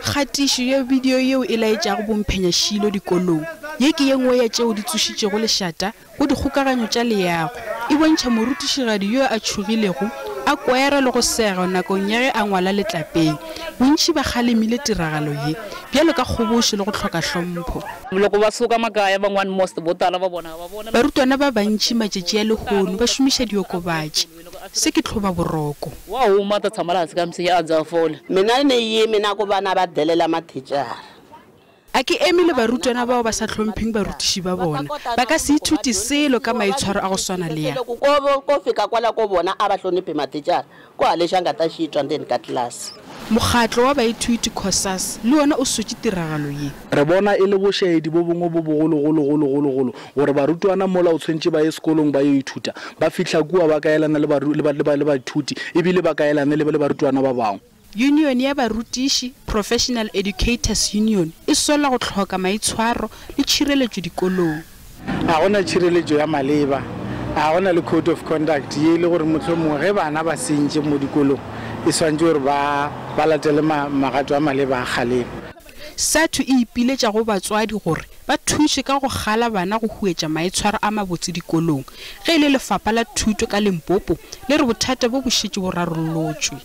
Kgatišo ya bidio yeo e laetšago bomphenyašilo dikolong ye ke ye nngwe ya tšeo di tsošitšego lešata go dikgokaganyo tša leago. E bontšha morutišigadi yo a tšhogilego a kwera le go sega nakong ya ge a ngwala letlapeng. Bontši ba kgalemile tiragalo ye bjalo ka kgobošo le go hloka hlompho. Loko va suka makaya van'wana most vo tala va vona va vona. Barutwana ba bantši matšatši a lehono ba šomiša diokobatši. Se ke tlhobaboroko. Wa huma a ta tshama laha hansi ka misinya a dzaha fole. Mina ni yimi na ku vana va delela mathicara. A ke eme le barutwana bao ba sa hlompheng barutiši ba bona. Ba ka se ithute selo ka maitshwaro a go swana le a. Loko ko ko fika kwala ko vona a va hloniphi mathicara, ku ha lexi a nga ta xi twa ndzeni ka tlilasi. Mokgatlo wa baithuti, COSAS, le wona o sotše tiragalo ye. Re bona e le bošaedi bo bongwe bo bogologologologologolo gore barutwana mola o tshwentše ba ye sekolong ba yo ithuta, ba fihla kua ba kaelana le le ba le ba le baithuti ebile ba kaelane le le barutwana ba bangwe. Yunione ya barutiši, Professional Educators Union, e sola go hloka maitshwaro le tšhireletšo dikolong. Ga go na tšhireletšo ya maleba, ga go na le code of conduct ye e le gore mohlomongwe ge bana ba sentše mo dikolong e swantše gore ba ba latele magato a maleba a kgalemo. SADTU e ipiletša go batswadi gore ba thuše ka go kgala bana go huetša maitshwaro a mabotse dikolong. Ge e le lefapha la thuto ka Limpopo le re bothata bo bo šetše bo rarollotšwe.